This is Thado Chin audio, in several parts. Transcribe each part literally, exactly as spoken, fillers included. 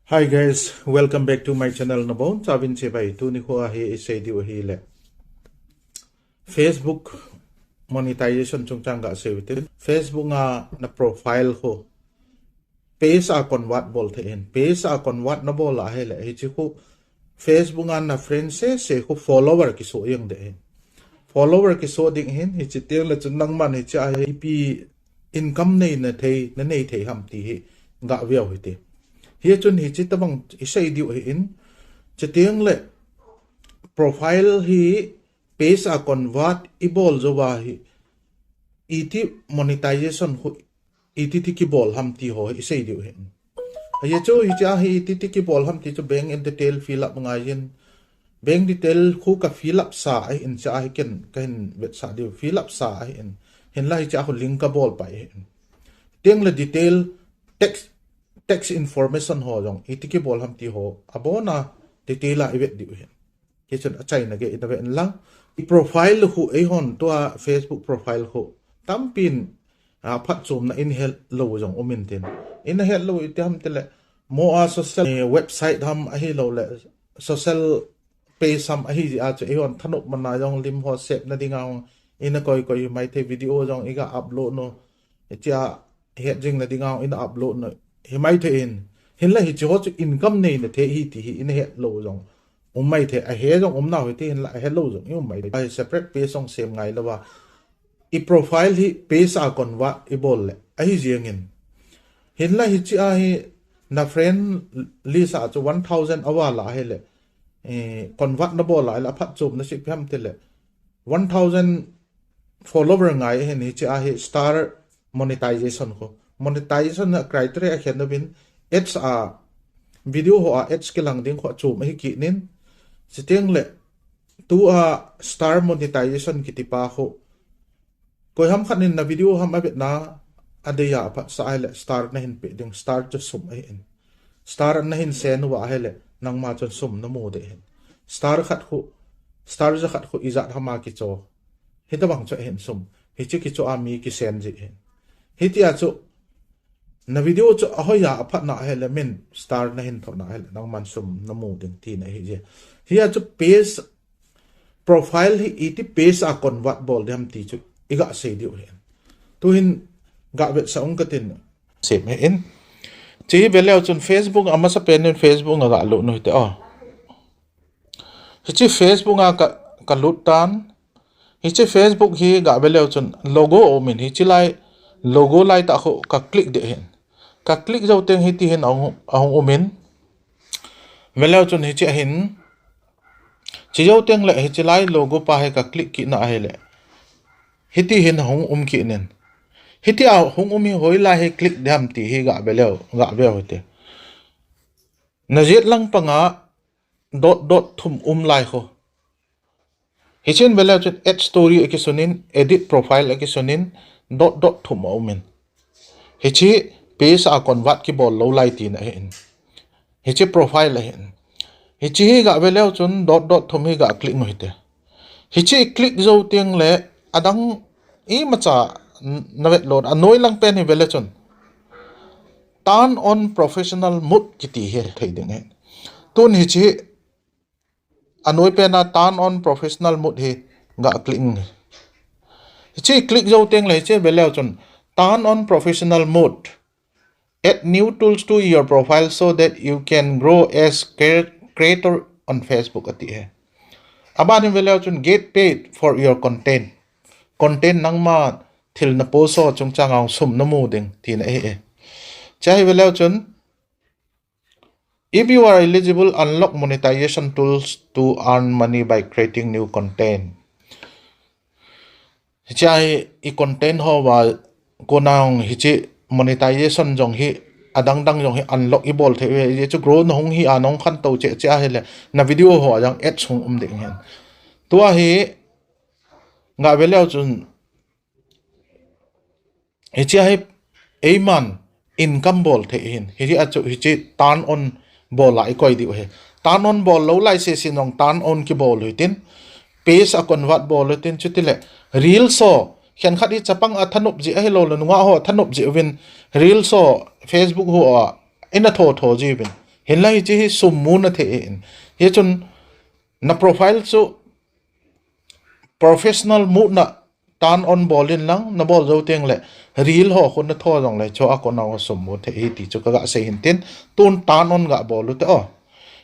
Hi guys, welcome back to my channel. Nabonchauvin chibai. Tuni kho a hi isei diu ahile Facebook monetization chungchang gasei u hitin. Facebook a na profile kho page a convert bol thei ahin. Page a convert nabol ahile hiche kho Facebook a na friend sese kho follower kisoh jeng ding ahin. Follower kisoh ding ahin, hiche tengle chun nangman hiche a hi ipi income nei nathei, nanei thei ham ti hi gaveu hite. Hichun hiche tobang isei diu ahin, chutengle profile hi page a convert ibol jouva hi iti monetization kho iti ti kibol ham ti ho isei diu ahin. Hiche chu hiche a hi iti ti kibol ham ti chu bank in detail fill up ngai in, bank detail kho ka fill up sa ahin, hiche a hi ken kahin vetsah diu, fill up sa ahin. Hinla hiche a kho link kabol pai ahin. Tengle detail tax, tax information ho jong iti kibol ham ti ho abona detail a ivet diu ahin. Hichun achaina gei ina ve inlang. I profile kho eihon tua Facebook profile kho tampin aphatchomna in hetlou jong um intin. Ina hetlou iti ham tile, mo a social website ham ahiloule social page ham ahijeh a chu eihon thanop mana jong lim ho sepna dinga hung ina koi koi himaithei, video jong iga upload nu, hichea het jingna dinga hung ina upload nu himaithei in. Hinla hiche ho chu income neina thei ahi ti hi ina hetlou jong um maithei, ahe jong umnau hite, hinla ahelou jong i um maithei. Ahi separate page jong sem ngailouva i profile hi page a convert ibol le ahi jengin. Hinla hiche a hi na friend list a chu one thousand aval ahile, convert nabol ahile aphatchomna chu ipi ham tile, one thousand follower ngai ahin, hiche a hi star monetization kho. Monetization a criteria akhen uvin, ads a video ho a ads kilang ding kho achom ahi kit in. Chutengle tua star monetization kiti pa kho, koiham khat in na video ham avetna adeiya aphatsah ahile star nahin peh ding, star chu sum ahin. Star nahin send uva ahile nangma chun sum namu ding ahin. Star khat kho, star jakhat kho ijat hama kicho, hitobang chu ahin sum. Hiche kicho a mi kisend ji ahin. Hitia chu na video chu ahoiya aphatna ahile min star nahin thohna ahile nangman sum namu ding tina ahije. Hia chu page profile hi iti page a convert bol ding ham ti chu igasei diu ahin. Tuhin gavetsah ung katin. Sem ahin. Hiche hi veleu chun Facebook amasapen in Facebook a galut nu hite o. Hiche Facebook a ka, kalut tan. Hiche Facebook hi gaveleu chun logo aumin, hiche lai logo laitah kho ka click ding ahin. Ka click jou teng hiti hin ahung, ahung umin. Veleu chun hiche ahin. Chejou tengle hiche lai logo pa hi ka click kitna ahile hiti hin ahung um kit in. Hitia hung um hi hoilai hi click ding ham ti hi gaveleu, gaveu hite. Najet lang panga dot dot thum um lai kho. Hichen veleu chun add story akisunin, edit profile akisunin, dot dot thum aumin. Hiche page a convert kibol lou lai tina ahin. Hiche profile ahin. Hiche hi gaveleu chun dot dot thum hi ga click u hite. Hiche click jou tengle adang imacha navet lou, anoi lang pen hi vele chun turn on professional mode kiti hi thei ding ahin. Tun hiche anoi pena turn on professional mode hi ga click. Hiche click jou tengle hiche veleu chun turn on professional mode. Add new tools to your profile so that you can grow as cre-, creator on Facebook ati ahi. Aban in veleu chun get paid for your content. Content nangma thil na post ho chungchang a sum namu ding tina ahi. Hiche hi veleu chun if you are eligible, unlock monetization tools to earn money by creating new content. Hiche hi i content hoa kona hiche monetization jong hi adang dang jong hi unlock ibol thei uve, hiche chu grow nahung hi a nahung khantou cheh cheh ahile na video hoa jong ads hung um ding ahin. Tua hi gaveleu chun hiche hi eiman income bol thei ahin. Hiche a chu hiche turn on bol a ikoi diu ahi. Turn on bol lou lai sese jong turn on kibol u hitin. Page a convert bol u hitin, chutile reels ho, khenkhat hi chapang a thanop jeh ahiloule nungah ho thanop jeh uvin reels ho Facebook hoa ina tho tho jiuvin. Hinla hiche hi sum muna thei ahin. Hichun na profile chu professional mode na turn on bol in lang, na bol jou teng le reel ho khu na tho jong le, chu a kona ho sum mu thei ahi ti chu ka ga sei hin tin, tun turn on ga bol u te o.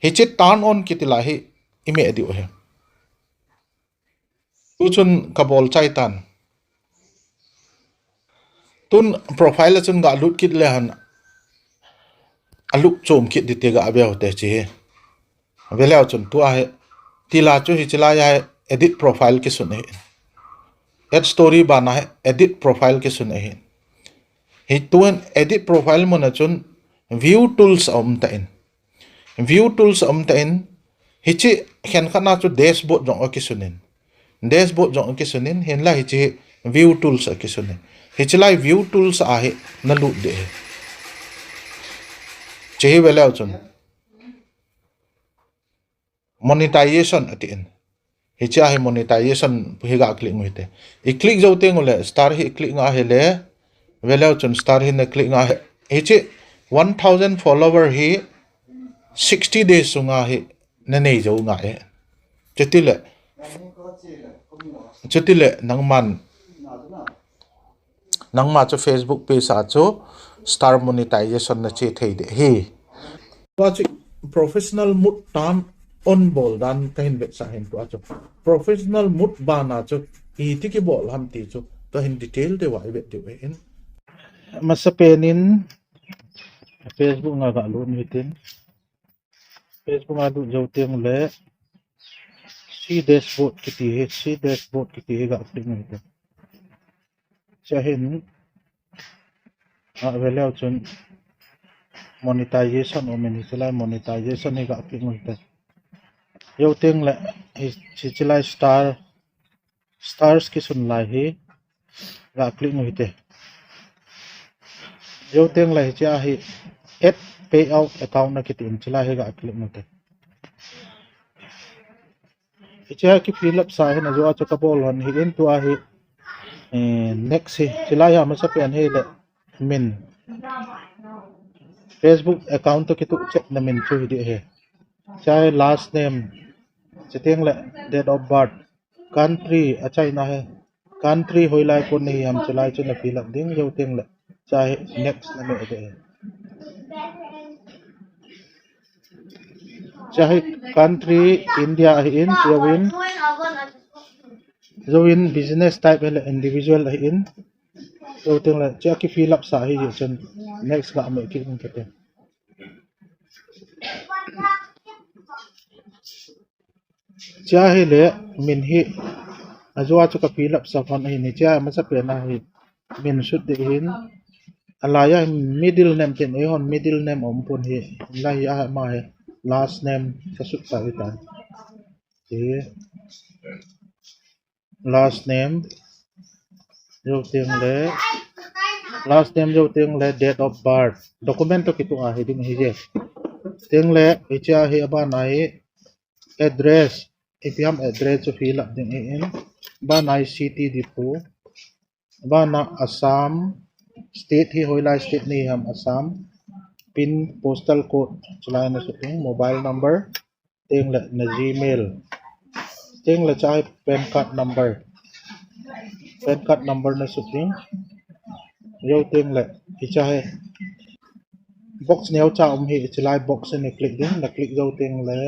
Hiche turn on kiti lai hi i meh diu ahi. Tu chun ka bol chai tan. Tun profile a chun ga lut kit le hen, a lut chom kit ding ti ga ve u te chi hi. Ve leu chun tua hi, ti la chu hiche lai a hi edit profile kisun ahi. Add story bana hi edit profile kisun ahi. Hi tun edit profile muna chun view tools a um tan. View tools a um tan, hiche khenkhat na chu dashboard jong a kisun in. Dashboard jong a kisun in, hinla hiche view tools a kisun in. Hiche lai view tools a hi na lut ding ahi. Hiche hi ve leu chun monetization ati in. Hiche a hi monetization hi ga click u hite. I click jou teng u le, star hi i click nga hi le, ve leu chun star hi na click nga hi. Hiche one thousand follower hi sixty days sunga hi na nei jou nga e. Chuti le, chuti le nangman, nangma chu Facebook page a chu star monetization na che thei ding ahi. Tua chu professional mode turn on bol dan ka hin vetsah hin tua chu. Professional mode bana chu iti kibol ham ti chu ka hin detail deuva i vet diu ahin. Masapen in Facebook nga ga lut u hitin. Facebook a lut jou teng le, see dashboard kiti hi, see dashboard kiti hi ga click u hite. Hiche a hin, a ve leu chun monetization um in, hiche lai monetization hi ga click u hite. Jou teng le, hi, hiche lai star, stars kisun lai hi ga click u hite. Jou teng le hiche a hi add payout account na kiti in, hiche lai hi ga click u hite. Hiche a ki fill up sa hin, ajou a chu ka bol hon hi in tua hi, eh, next hi, hiche lai a masapen hi le min. Facebook account toh kituh chet na min chu hi ding ahi. Hiche a hi last name, hiche teng le date of birth, country a chaina hi. Country hoilai kon nahi ham, hiche lai chu na fill up ding, jou teng le hiche a hi next na meh ding ahi. Hiche a hi country India ahi in, jouvin, jouvin business type hi le individual ahi in, jou teng le hiche a ki fill up sa hi jeh chun next ga meh kit ing kate. Hiche a hi le min hi, ajou a chu ka fill up sa hon ahin, hiche a masapen a hi min sut ding ahin, alai a middle name tin, eihon middle name um pon hi, lai a ama hi last name ka sut sa hi tan. Hi last name, jou teng le, last name jou teng le date of birth. Document toh kituh a hi ding ahi je. Teng le, hiche a hi abana hi address, ipi ham address chu fill up ding ahin. Abana hi city Diphu. Abana Assam, state hi hoilai state nahi ham, Assam. Pin, postal code, hiche lai na sut ding, mobile number. Teng le na Gmail. Teng le hiche a hi PAN card number. PAN card number na sut ding. Jou teng le hiche a hi box neocha um hi, hiche lai box hi na click ding, na click jou teng le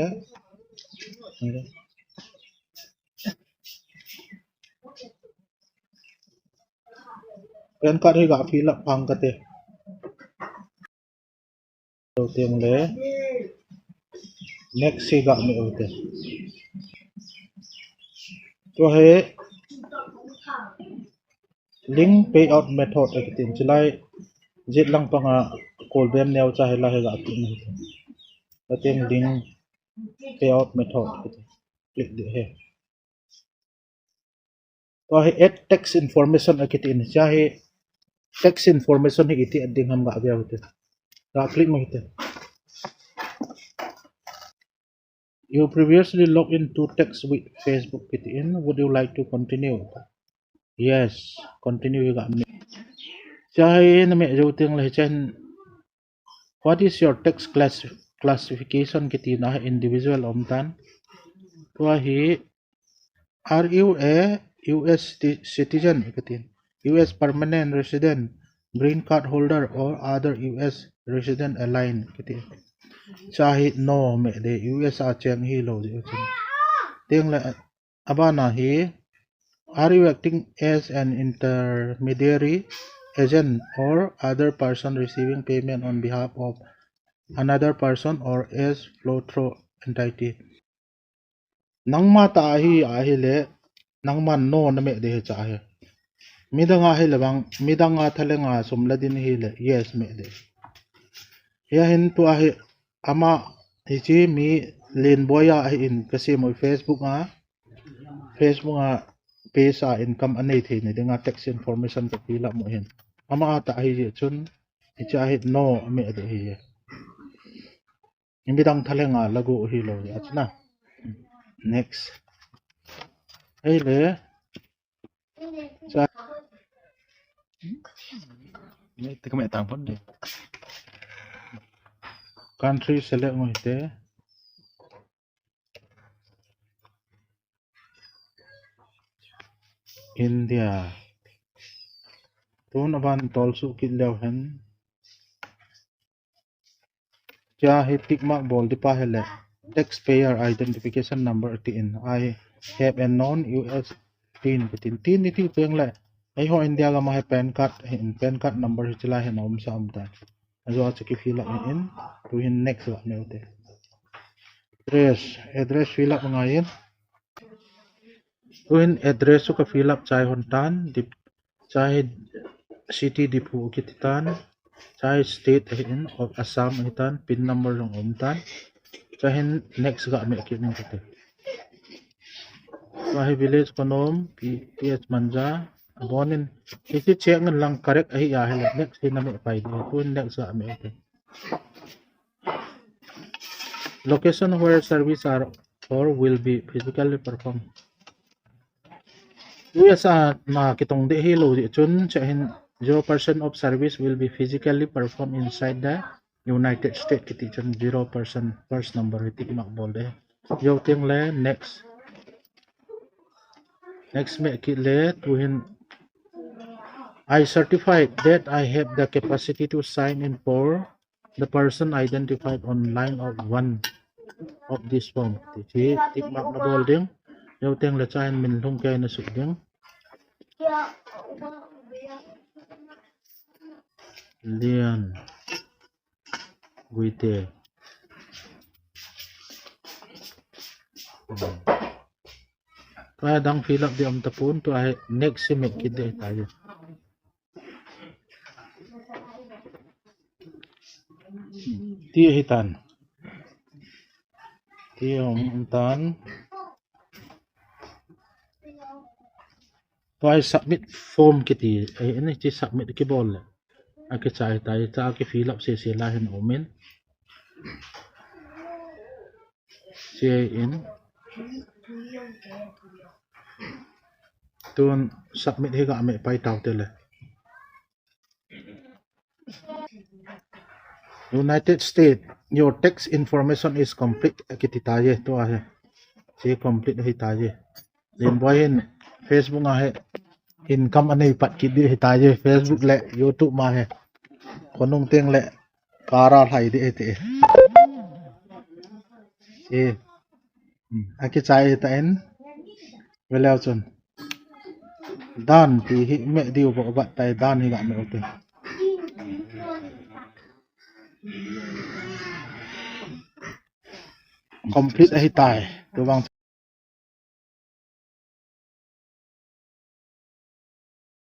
PAN card hi ga fill up phang kate. Jou teng le next hi ga meh u te. Tua hi link payout method akitin, hiche lai jet lang panga kolbem neocha hi lai hi ga click u te. Tua teng link payout method click ding ahi. Tua hi add tax information akitin, hiche a hi tax information hi iti add ding ham ga ve u te. Ga click u hite. You previously logged into tax with Facebook kitin. Would you like to continue? Yes, continue hi ga meh. Hiche a hi na meh jou teng le hiche a hin, what is your tax class-, classification kiti na hi individual um tan. Tua hi, are you a U S citi- citizen? Kiti. U S permanent resident, green card holder or other U S resident alien? Kiti. Cha hi no me de, U S a cheng hi lo de chun. Ting le abana hi, are you acting as an intermediary, agent or other person receiving payment on behalf of another person or as flow through entity? Nangma ta ahi ahile, nangma no na me de hi cha hi. Midang ahile bang, midang a thalenga sum la din hile, yes me de. Hia hin tua hi ama hi chi mi Lenboi a hi in ka sim oi Facebook a, Facebook a page a income a nei thei ni dinga tax information ka fill up mo hin. Ama a ta hi chun, hi cha hi no me de hi. Midang thalenga lagu hi lo ya chuna. Next. Hei le. Cha. Ni te ka me tang pon de. Country select mo te. India. Tun aban tol su kit leo hen. Cha hi tick mark bol di pa hele. Taxpayer identification number ti in. I have a non U S tin, tin, tin ni ti peng le. Ei ho India gam a hi PAN card, hin PAN card number hi chila hin um sa um ta. Ajo a chu ki fill up in, tu hin next la meu te. Address, address fill up ngai in. Tu hin address chu ka fill up chai hon tan, di, chai city Diphu kiti tan, chai state hi in of Assam hi tan, pin number jong um tan. Chai hin next ga me ki min te. Chai village konom, P, P H Manja, abonin, iti check ngan lang correct ahi ya hele, next hi na me pai de, tu hin next ga me te. Location where service are or will be physically performed. U S a na kitong de hi lo di chun, cha hin zero percent of service will be physically performed inside the United States kiti chun zero percent first number hi tick mark bol de. Yo ting le next. Next me kit le tu hin I certify that I have the capacity to sign in for the person identified on line of one of this form. Ti chi tick mark na bol ding. Yo ting le cha hin min lhung ke na suk ding. Lian. Guite. Hmm. Tua dang fill up di um tapon, tua hi next hi me kit de ta hi. Ti hi tan. Ti um, um tan. Tua hi submit form kiti, eh, ani chi submit kibol le. Aki chai tai, cha ki fill up se se la hin um in. Che in. Tun submit hi ga me pai tau te le. United States, your tax information is complete. Kiti ta ye, tua he. Che complete hi ta ye. Lenboi hin Facebook a he. Income anei pat kit di hi ta ye. Facebook le YouTube ma he. Khonung teng le. Kara lhai di hi ti. Eh. Hmm. Aki chai ta in. Veleu chun. Dan ti hi me diu bo bat tai dan hi ga me u te. Complete ahi tai. Tu bang